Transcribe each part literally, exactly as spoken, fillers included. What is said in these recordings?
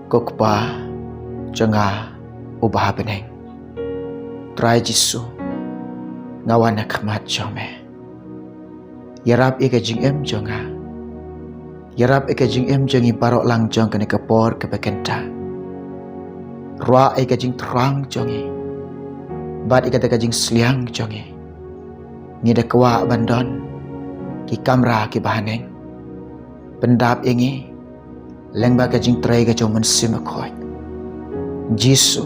Ko Kpa jong nga uba ha bneng, Trai Jisu, nga wan ha khmat jong me. Ïarap ïa ka jingim jong nga. Ïarap ïa ka jingim jong ngi baroh lang jong kane ka por kaba kynta. Ruh ïa ka jingthrang jong ngi bad ïa kata ka jingsliang jong ngi. Ngi da kwah ban don ki kamra kiba haneng. Pyndap ïa ngi lyngba ka jingtrei ka jong u Mynsiem Bakhuid. Jisu,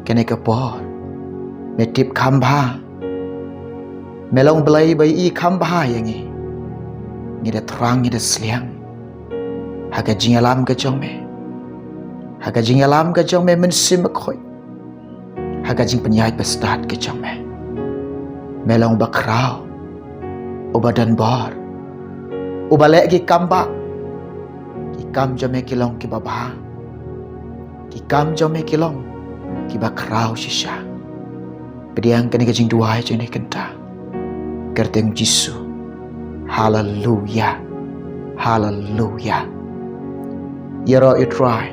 kane ka por me tip kham bha, me long Blei ba ïohi kham bha ïa ngi. Ngi da thrang, ngi da sliang ha ka jingïalam ka jong me, ha ka jingïalam ka jong me Mynsiem Bakhuid, ha ka jingpynïaid bastad ka jong me. Me long uba khraw, uba don bor, uba leh ki kam ba, ki kam jong me ki long kiba bha, ki kam jong me ki long kiba khraw shisha. Pdiang kane ka jingduwai jong ngi kynta, kyrteng Jisu. Haleluya. Haleluya. Ïaroh ïa u Trai,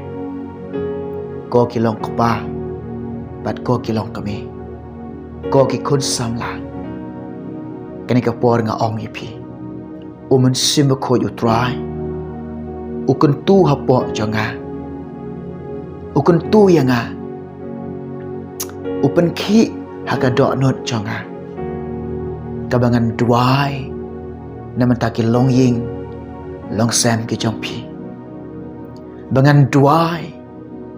ko ki long kpa bad ko ki long kmie, ko ki khun samla. Kane ka por nga ong ïa phi, u Mynsiem Bakhuid u Trai u kyntu hapoh jong nga, u kyntu ïa nga, u pynkhih ha ka dohnud jong nga, kaba ngan duwai na bynta ki longïing longsem ki jong phi, ba ngan duwai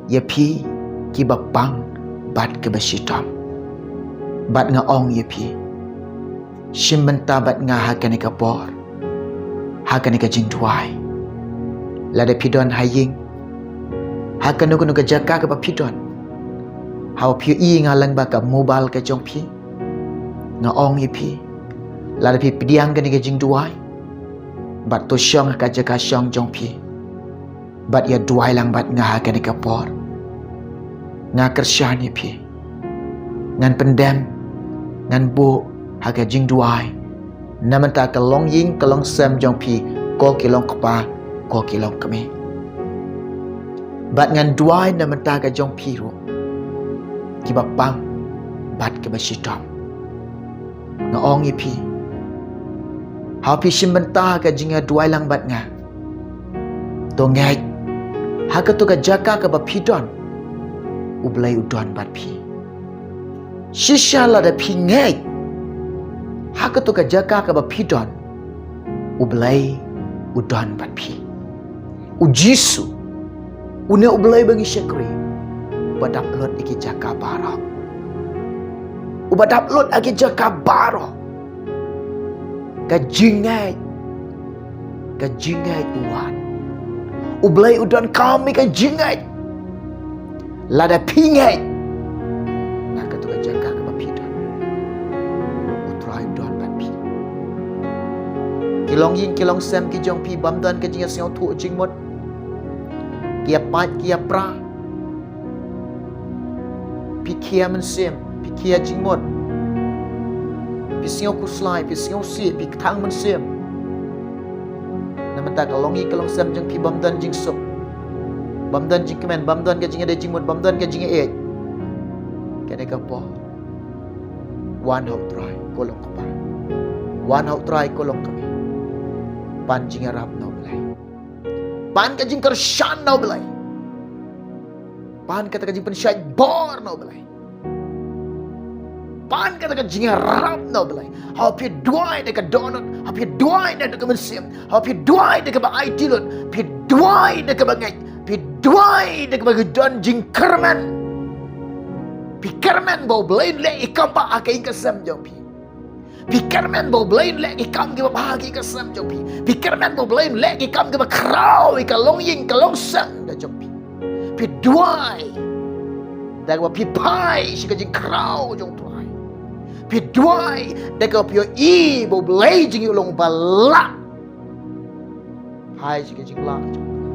ïa phi kiba pang bad kiba shitom. Bad nga ong ïa phi, shim bynta bad nga ha kane ka por, ha kane ka jingduwai. Lada phi don ha ïing, ha kano kano ka jaka kaba phi don, haba phi ïohi ïa nga lyngba ka mobile ka jong phi, nga ong ïa phi, lada phi pdiang kane ka jingduwai, bad to shong ha ka jaka shong jong phi, bad ïa duwai lang bad nga ha kane ka por. Nga kyrshan ïa phi, ngan pyndem, ngan buh ha ka jingduwai na bynta ka longïing ka longsem jong phi, ko ki long kpa, ko ki long kmie. Bad ngan duwai na bynta ka jong phi ruh, kiba pang bad kiba shitom. Nga ong ïa phi, haba phi shim bynta ha ka jingïaduwai lang bad nga, to ngeit, ha kato ka jaka kaba phi don, u Blei u don bad phi. Shisha lada phi ngeit, ha kato ka jaka kaba phi don, u Blei u don bad phi. U Jisu, une u Blei ba ngi shakri, uba dap lut ïa ki jaka baroh, uba dap lut ïa ki jaka baroh. Ka jingngeit, ka jingngeit u wan. U Blei u donkam ïa ka jingngeit. Lada phi ngeit, na kato ka jaka kaba phi don, u Trai u don bad phi. Ki longïing ki longsem ki jong phi, bym don ka jingïasngewthuh jingmut, ki ïapait ki ïapra. Phi khia mynsiem, phi khia jingmut, phi sngew khuslai, phi sngewsih, phi kthang mynsiem. Na bynta ka longïing ka longsem jong phi, bym don jingsuk, bym don jingkmen, bym don ka jingïadei jingmut, bym don ka jingïaieit. Kane ka por, wan ha u Trai, ko long kpa. Wan ha u Trai, ko long kmie. Pan jingïarap na u Blei. Pan ka jingkyrshan na u Blei. Pan kata ka jingpynshait bor na u Blei. Pan kata ka jingïarap na u Blei. Haba phi duwai da ka dohnud, haba phi duwai da ka mynsiem, haba phi duwai da kaba aiti lut, phi duwai da kaba ngeit, phi duwai da kaba don jingkyrmen, phi kyrmen ba u Blei un leh ïa ka ba ha ka ïing ka sem jong phi. Phi kyrmen ba u Blei un leh ki kam kiba bha ha ka ïing ka sem jong phi. Phi kyrmen ba u Blei un leh ki kam kiba khraw ïa ka longïing ka longsem ka jong phi. Phi duwai da kaba phi phai sha ka jingkhraw jong u Trai. Phi duwai da kaba phi ïohi ba u Blei jong ngi u long uba lah. Phai sha ka jinglah jong u Trai.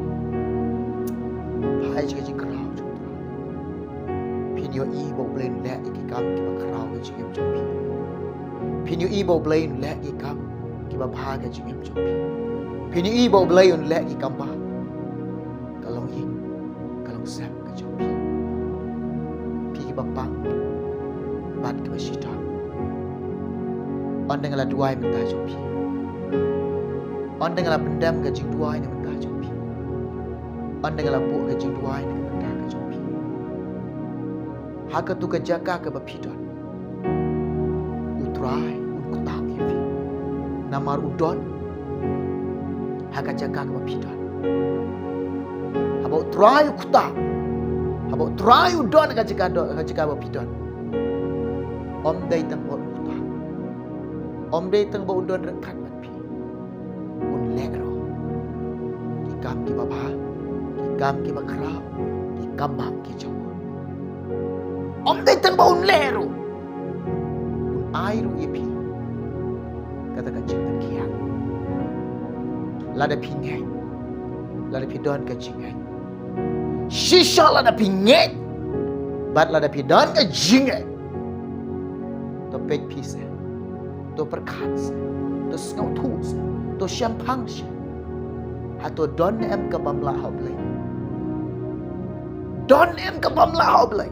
Phai sha ka jingkhraw jong u Trai. Phin ïohi ba u Blei un leh ïa ki kam kiba khraw ha ka jingim jong phi. Phin ïohi ba u Blei un leh ïa ki kam kiba bha ha ka jingim jong phi. Phin ïohi ba U Blei un leh ki kambah. Ka long ïing, ka long sem ka jong phi. Phi kiba pang bad kiba shitom. Ynda nga la duwai mynta jong phi. Ynda nga la pyndem ka jingduwai na mynta jong phi. Ynda nga la buh ka jingduwai na ka bynta ka jong phi. Ha katu ka jaka kaba phi don, U Trai un ktah ïa phi. Namar u don ha ka jaka kaba phi don. Haba U Trai u ktah, haba U Trai u don ha ka jaka don, ha ka jaka ba phi don, ym dei tang ba u ktah, ym dei tang ba u don ryngkat bad phi. Un leh ruh ki kam kiba bha, ki kam kiba khraw, ki kam ba ki jong u. Ym dei tang ba un leh ruh, un ai ruh ïa phi kata ka jingpynkhiah. Lada phi ngeit, lada phi don ka jingngeit. Shisha lada phi ngeit bad lada phi don ka jingngeit, to peit phi seh, to pyrkhat seh, to sngewthuh seh, to shemphang seh. Hato don ne em ka bym lah ha U Blei? Don ne em ka bym lah ha U Blei?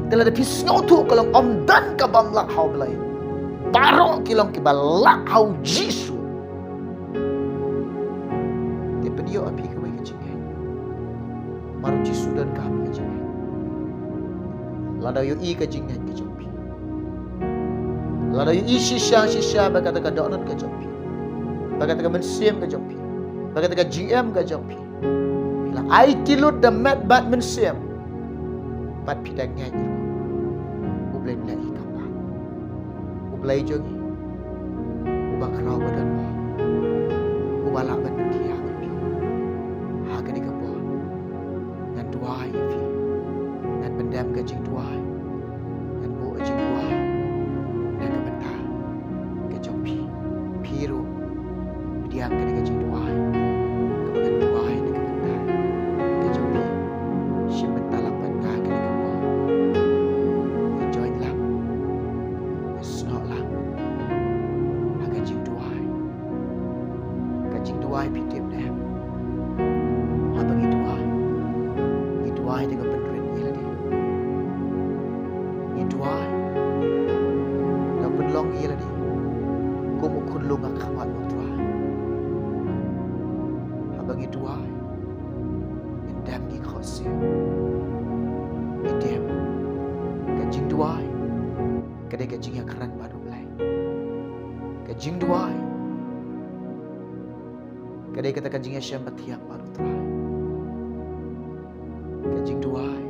Te lada phi sngewthuh ka long ym don ka bym lah ha U Blei, baroh ki long kiba lah ha U Jisu. Te pynïoh ïa phi kawei ka jingngeit. Namar U Jisu don ka ka jingngeit. Lada ïohi ka jingngeit ka jong phi, lada ïohi shisha shisha ba kata ka dohnud ka jong phi, ba kata ka mynsiem ka jong phi, ba kata ka jingim ka jong phi, phi la ai ki lut da met bad mynsiem, bad phi da ngeit ruh, U Blei un leh ïa ka ba U Blei jong ngi, uba khraw ba don bor, uba lah ban pynkhiah ïa phi. Ha kane ka por ngan duwai ïa phi, ngan pyndem ka jingduwai, ngan buh ka jingduwai na ka bynta ka jong phi. Phi ruh pdiang kane ka jingduwai kaba ngan duwai na ka bynta ka jong phi. Shim bynta lang bad nga kane ka por. Ïa join lang, ïa snoh lang ha ka jingduwai. Ka jingduwai phi tip ne em? Haba ngi duwai, ngi duwai da ka pynrit ïa lade. Ngi duwai da ka pynlong ïa lade kum u khunlung ha khmat U Trai. Haba ngi duwai, ngin dem ki khohsiew. Ngi dem. Ka jingduwai ka dei ka jingïakren bad U Blei. Ka jingduwai ka dei kata ka jingïashem bad thiang bad U Trai. Ka jingduwai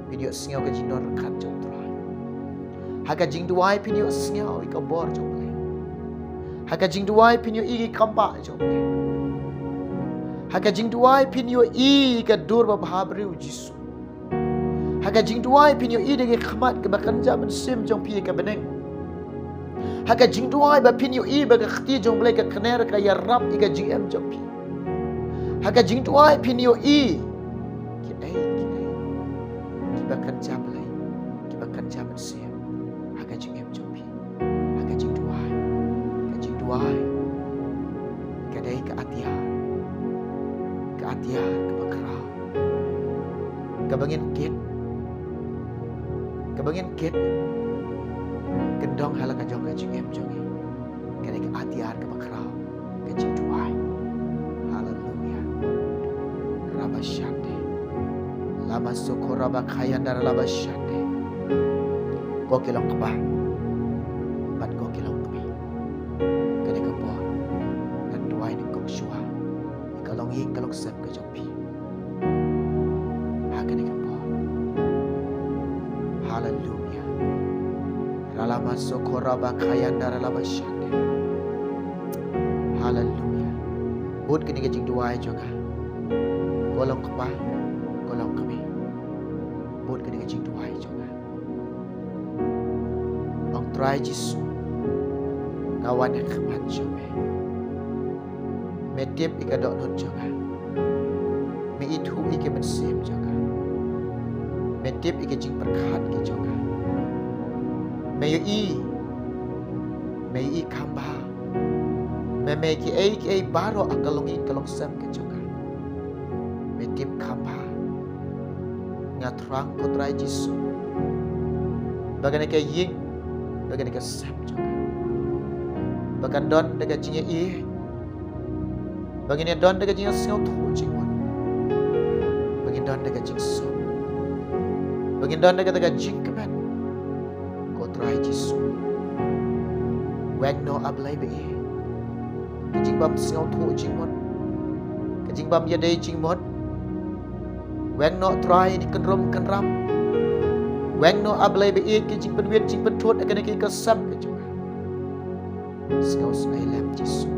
phin ïohsngew ka jingdon ryngkat jong U Trai. Ha ka jingduwai phin ïohsngew ïa ka bor jong U Blei. Ha ka jingduwai phin ïohi ïa ka kam ba jong U Blei. Ha ka jingduwai phin ïohi ïa ka dur babha briew Jisu. Ha ka jingduwai phin ïohi da ka khmat kaba kynja mynsiem jong phi ïa ka bneng. Ha ka jingduwai ba phin ïohi ba ka kti jong U Blei ka kner ka ïarap ïa ka jingim jong phi. Ha ka jingduwai phin ïohi kiei kiei kiba kynja Blei, kiba kynja mynsiem ha ka jingim jong phi. Ha ka jingduwai, ka jingduwai ka dei ka atiar, ka atiar kaba khraw, kaba ngin kit, kaba ngin kit kyndong ha la ka jong ka jingim jong ngi. Ka dei ka atiar kaba khraw, ka jingduwai. Haleluya. Rabashande. Lama soko rabakayanda rabashande. Ko ki long kpa bad ko ki long kmie. Kane ka por ngan duwai nyngkong shuwa ïa ka longïing ka longsem ka jong phi ha kane ka por. Haleluya. Ralama soko rabakayanda ralabashande. Haleluya. Bud kane ka jingduwai jong nga. Ko long kpa, ko long kmie, bud kane ka jingduwai jong nga. Ong Trai Jisu, nga wan ha khmat jong me. Me tip ïa ka dohnud jong nga. Me ithuh ïa ka mynsiem jong nga. Me tip ïa ka jingpyrkhat ka jong nga. Me ïohi, me ïohi kham bha. Me Me kiei kiei baroh ha ka longïing ka longsem ka jong nga, me tip kham bha. Nga thrang, ko Trai Jisu, ba kane ka ïing, ba kane ka sem jong nga, ba kan don da ka jingïaieit, ba ngin ïa don da ka jingsngewthuh jingmut, ba ngin don da ka jingsuk, ba ngin don da ka, da ka jingkmen, ko Trai Jisu. Weng noh, A Blei ba ïeit, ka jingbym sngewthuh jingmut, ka jingbym ïadei jingmut. Weng noh, Trai, ïa ki kynrum kynram. Weng noh, A Blei ba ïeit, ki jingpynwit jingpynthut ha kane ka ïing ka sem ka jong nga. Sngewsih lem, Jisu.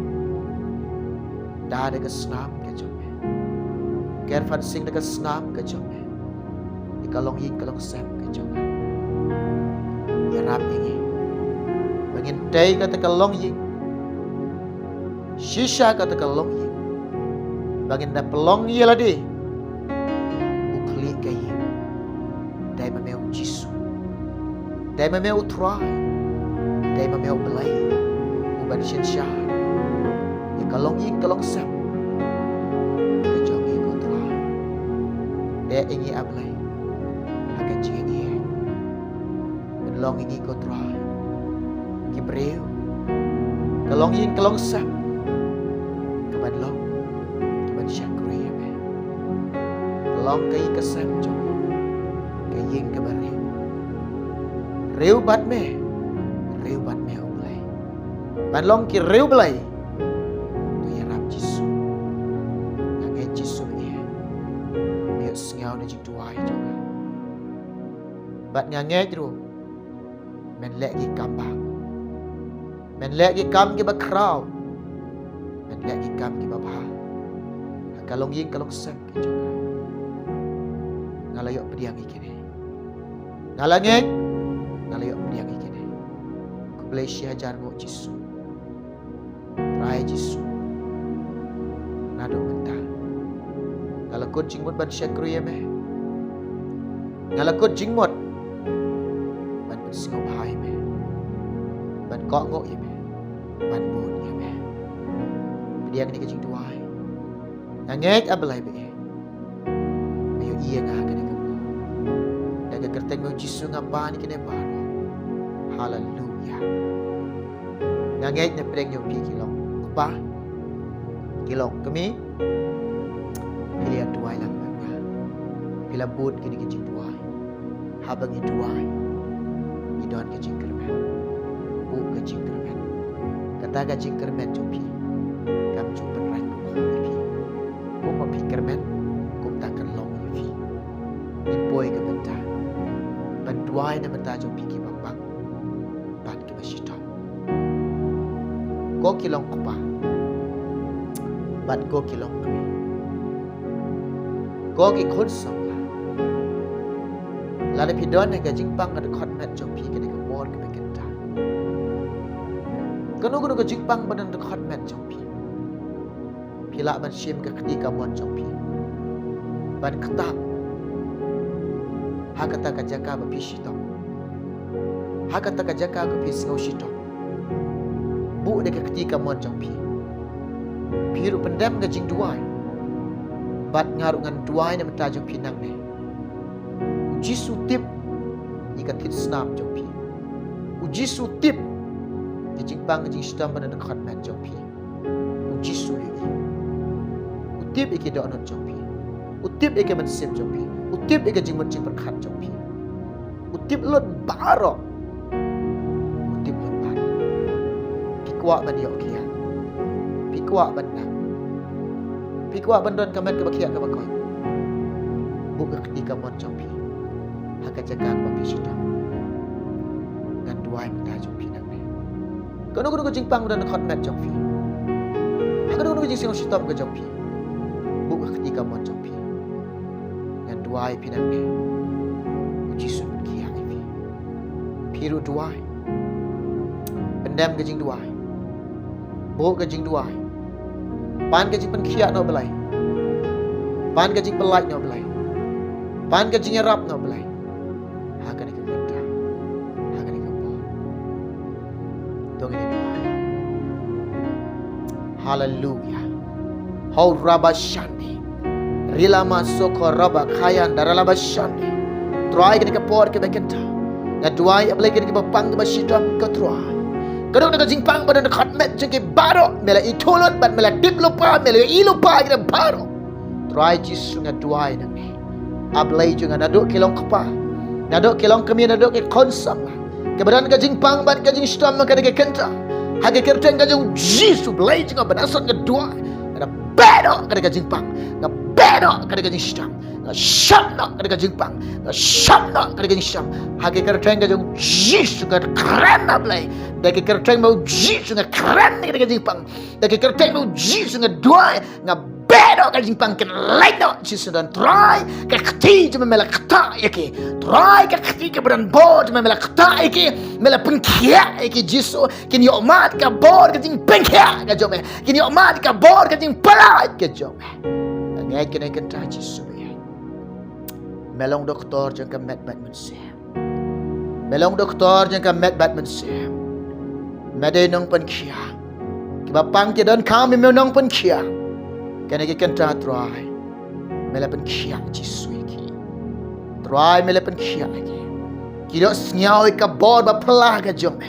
Da da ka snam ka jong me, kyrpad sing da ka snam ka jong me ïa ka longïing ka longsem ka jong nga. Ïarap ïa ngi ba ngin tei kata ka longïing, shisha kata ka longïing, ba ngin da pynlong ïa lade u khlieh ka ïing. Dei ma me, U Jisu. Dei ma me, U Trai. Dei ma me, U Blei uban synshar ïa ka longïing ka longsem ka jong ngi, ko Trai. Dei ïa ngi, A Blei, ha ka jingïeit. Pynlong ïa ngi, ko Trai, ki briew, ka longïing ka longsem kaban long, kaban shakri ïa me. Pynlong ka ïing ka sem jong ngi ka ïing kaba riew, riew bad me, riew bad me, U Blei. Ban long ki riew Blei. To ïarap, Jisu. Nga ngeit, Jisu, ïa me ïohsngew na jingduwai jong nga. Bad nga ngeit ruh men leh ki kam ba, men leh ki kam kiba khraw, men leh ki kam kiba bha ha ka longïing ka longsem ka jong nga. Nga la ïoh pdiang ïa kine. Nga la ngeit, nga la ïoh pdiang ïa kine. Khublei shihajar nguh, Jisu. Trai Jisu, naduh mynta nga la kut jingmut ban shakri ïa me. Nga la kut jingmut ban pynsngewbha ïa me, ban kohnguh ïa me, ban bud ïa me. Pdiang ïa kane ka jingduwai. Nga ngeit, A Blei ba ïeit, me ïohi ïa nga ha kane ka por. Da ka kyrteng me, U Jisu, nga pan ïa kine baroh. Haleluya. Nga ngeit na pdeng jong phi ki long kpa, ki long kmie, phi la duwai lang bad nga. Phi la bud kine ki jingduwai. Haba ngi duwai, ngi don ka jingkyrmen. Buh ka jingkyrmen. Kata ka jingkyrmen jong phi kam ju pynrang rukom ïa phi. Kumba phi kyrmen, kumta kan long ïa phi. Ngin poi ka bynta ban duwai na bynta jong phi kiba bang bad kiba shitom. Ko ki long kpa bad ko ki long kmie, ko ki khun samla, lada phi don ha ka jingpang ka dkhot met jong phi kane ka por kaba kynta, kano kano ka jingpang ba don dkhot met jong phi, phi lah ban shim ka kti kamon jong phi ban ktah ha kata ka jaka ba phi shitom, ha kata ka jaka ba phi sngew shitom. Buh da ka kti kamon jong phi. Phi ruh pyndem ka jingduwai bad nga ruh ngan duwai na bynta jong phi nangne. U Jisu tip ïa ka thied snam jong phi. U Jisu tip ïa ka jingpang ka jingshitom ba don dkhot met jong phi. U Jisu ïohi. U tip ïa ki dohnud jong phi. U tip ïa ka mynsiem jong phi. U tip ïa ka jingmut jingpyrkhat jong phi. U tip lut baroh. U tip lut baroh. Phi kwah ban ïoh kiad? Phi kwah ban nang? Phi kwah ban don ka met kaba khiah kaba koit? Buh ka kti kamon jong phi ha ka jaka kaba phi shitom. Ngan duwai mynta jong phi nangne. Kano kano ka jingpang ba don dkhot met jong phi, ha kano kano ka jingsngew shitom ka jong phi, buh ka kti kamon jong phi. Ngan duwai ïa phi nangne. U Jisu un pynkhiah ïa phi. Phi ruh duwai. Pyndem ka jingduwai. Buh ka jingduwai. Pan ka jingpynkhiah na U Blei. Pan ka jingpynlait na U Blei. Pan ka jingïarap na U Blei ha kane ka kynta, ha kane ka por. To ngin ïa duwai. Haleluya. Hau raba shande. Rilama soko raba kayan da ralaba shande. Trai kane ka por kaba kynta. Nga duwai A Blei kane kaba pang kaba shitom ko Trai. Ka dok na ka jingpang ba don khot met jong ki baroh. Me la i thulot bad me la dip lypa, me la i lypa ki baroh. Trai Jisu nga duwai nangne. A Blei jong nga naduh ki long kpa, naduh ki long kmie, naduh ki khun samla. Kaba don ka jingpang bad ka jingshitom ha kane ka kynta. Ha ka kyrteng ka jong Jisu Blei jong nga ba Nasaret nga duwai. Nga beh noh kane ka jingpang. Nga beh noh kane ka jingshitom. Nga shah noh kane ka jingpang. Nga shah noh kane ka jingshitom. Ha ka kyrteng ka jong Jisu nga kren A Blei. Da ka kyrteng ba u Jisu nga kren kane ka jingpang. Da ka kyrteng ba u Jisu nga duwai. Nga beh noh ka jingpang, kin lait noh Jisu don Trai. Ka kti jong me me la ktah ïa ki. Trai ka kti kaba don bor jong me me la ktah ïa ki. Me la pynkhiah ïa ki Jisu. Kin ïoh mad ka bor ka jingpynkhiah ka jong me. Kin ïoh mad ka bor ka jingpyllait ka jong me. Nga ngeit kane ka kynta Jisu ba ïeit. Me long doktor jong ka met bad mynsiem. Me long doktor jong ka met bad mynsiem. Me dei nongpynkhiah. Kiba pang ki donkam me nongpynkhiah. Kane ka kynta Trai, me la pynkhiah Jisu ïa ki. Trai me la pynkhiah ïa ki. Ki la sngew ïa ka bor ba phylla ka jong me.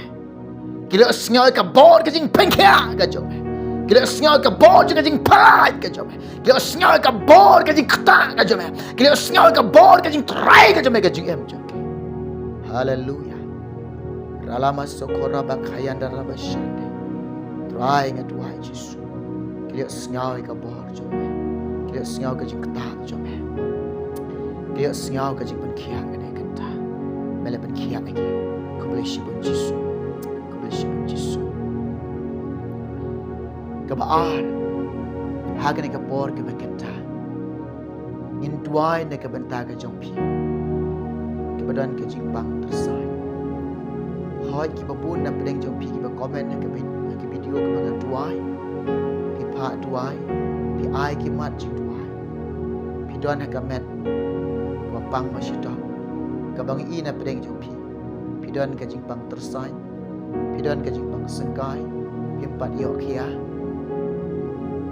Ki la sngew ïa ka bor ka jingpynkhiah ka jong me. Ki la sngew ïa ka bor jong ka jingpyllait ka jong me. Ki la sngew ïa ka bor ka jingktah ka jong me. Ki la sngew ïa ka bor ka jingtrai ka jong me ka jingim jong ki. Haleluya. Ralama sokora ba khayan da raba shande. Trai nga duwai Jisu. Ki la sngew ïa ka bor jong me. Ki la sngew ka jingktah jong me. Ki la sngew ka jingpynkhiah kane ka kynta. Me la pynkhiah ïa ki. Khublei shibun Jisu. Khublei shibun Jisu. Kaba ar, ha kane ka por kaba kynta, ngin duwai na ka bynta ka jong phi kiba don ka jingpang tyrsain. Hooid, kiba bun na pdeng jong phi kiba comment ha ka vid-, ha ka video kaba nga duwai, phi phah duwai, phi ai ki mat jingduwai. Phi don ha ka met kaba pang ba shitom kaba ngi i na pdeng jong phi. Phi don ka jingpang tyrsain, phi don ka jingpang syngkai, phim pat ïoh khia,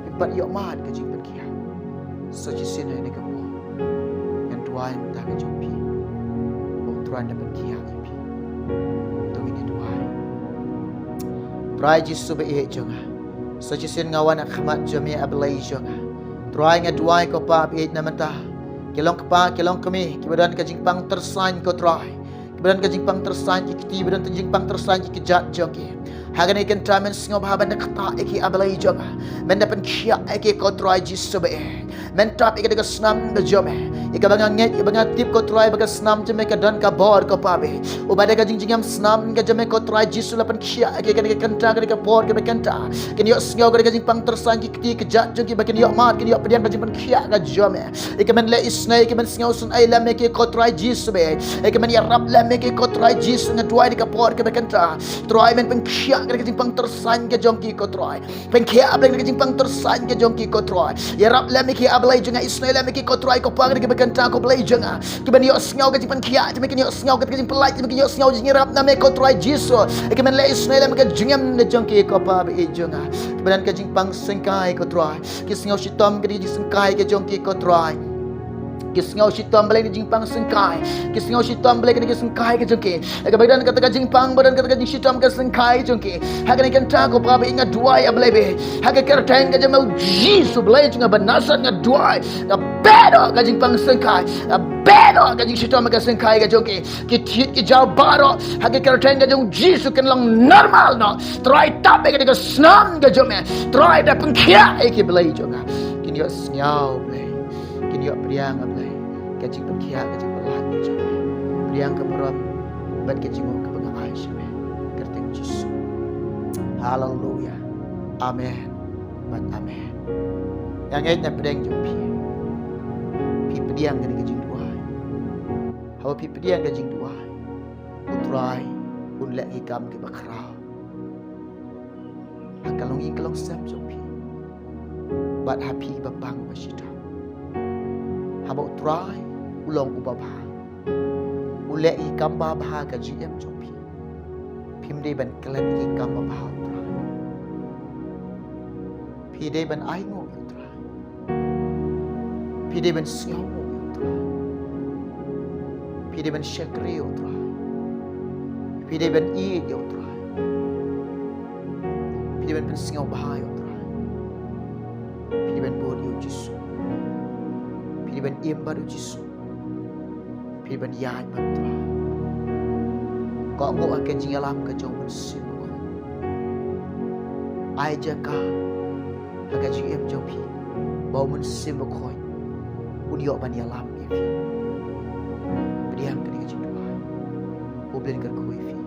phim pat ïoh mad ka jingpynkhiah. Sa shisien ha kane ka por ngan duwai na ka bynta ka jong phi, ba U Trai un da pynkhiah ïa phi. To ngin ïa duwai. Trai Jisu ba ïeit jong nga, sa shisien nga wan ha khmat jong me A Blei jong nga. Trai nga duwai ko Pa ba ïeit na mynta, ki long kpa ki long kmie kiba don ka jingpang tyrsain ko Trai. Kiba don ka jingpang tyrsain ki kti, kiba don ka jingpang tyrsain ki kjat jong ki. Ha kane ka kynta men sngewbha ban da ktah ïa ki A Blei jong nga. Men da pynkhiah ïa ki ko Trai Jisu ba ïeit. Men tap ïa ka da ka snam ka jong me. Ïa kaba nga ngeit, ïa kaba nga tip ko Trai ba ka snam jong me ka don ka bor ko Pa ba ïeit. Uba da ka jingjngem snam ka jong me ko Trai Jisu la pynkhiah ïa ki ha kane ka kynta, ha kane ka por kaba kynta. Kin ïoh sngew ka da ka jingpang tyrsain ki kti kjat jong ki ba kin ïoh mad, kin ïoh pdiang ka jingpynkhiah ka jong me. Ïa ka men leh isynei, ïa ka men sngewsynei lem ïa ki ko Trai Jisu ba ïeit. Ïa ka men ïarap lem ïa ki ko Trai Jisu nga duwai ha kane ka por kaba kynta. Trai men pynkhiah ka da ka jingpang tyrsain ka jong ki ko Trai. Pynkhiah A Blei ka da ka jingpang tyrsain ka jong ki ko Trai. Ïarap lem ïa ki A Blei jong nga, isynei lem ïa ki ko Trai ko Pa ha kane kaba kynta ko Blei jong nga. Ki ban ïoh sngew ka jingpynkhiah jong me, kin ïoh sngew ka jingpyllait jong me, kin ïoh sngew jingïarap na me ko Trai Jisu. Ïa ka men leh isynei lem ïa ka jingim ka jong ki ko Pa ba ïeit jong nga. Ki ban don ka jingpang syngkai ko Trai. Ki sngew shitom ka da ka jingsyngkai ka jong ki ko Trai. Ki sngew shitom Blei na jingpang syngkai. Ki sngew shitom Blei ka da ka jingsyngkai ka jong ki. Ïa kaba don kata ka jingpang, ba don kata ka jingshitom ka syngkai jong ki. Ha kane ka kynta ko Pa ba ïeit nga duwai A Blei ba ïeit. Ha ka kyrteng ka jong me U Jisu Blei jong nga ba Nasaret nga duwai. Nga beh noh ka jingpang syngkai. Nga beh noh ka jingshitom ka syngkai ka jong ki. Ki thied ki jaw baroh. Ha ka kyrteng ka jong U Jisu kin long normal noh. Trai tap ïa ka da ka snam ka jong me. Trai da pynkhiah ïa ki Blei jong nga. Kin ïoh sngew Blei. Kin ïoh pdiang A Blei ka jingpynkhiah ka jingpyllait ka jong me. Pdiang ka burom bad ka jingnguh kaba nga ai sha me. Kyrteng Jisu. Haleluya. Amen. Bad amen. Nga ngeit na pdeng jong phi, phi pdiang kane ka jingduwai. Haba phi pdiang ka jingduwai, U Trai un leh ki kam kiba khraw ha ka longïing ka longsem jong phi bad ha phi ba pang ba shitom. Haba U Trai u long uba bha, u leh ki kam ba bha ha ka jingim jong phi. Phim dei ban klet ki kam ba bha U Trai. Phi dei ban ai nguh ïa u Trai. Phi dei ban sngew nguh ïa u Trai. Phi dei ban shakri ïa u Trai. Phi dei ban ïeit ïa u Trai. Phi dei ban pynsngewbha ïa u Trai. Phi dei ban bud ïa u Jisu. Phi dei ban im bad u Jisu. Phi dei ban ïaid bad u Trai. Kohnguh ha ka jingïalam ka jong u Mynsiem Bakhuid. Ai jaka ha ka jingim jong phi ba u Mynsiem Bakhuid un ïoh ban ïalam ïa phi. Pdiang kane ka jingduwai. U Blei un kyrkhu ïa phi.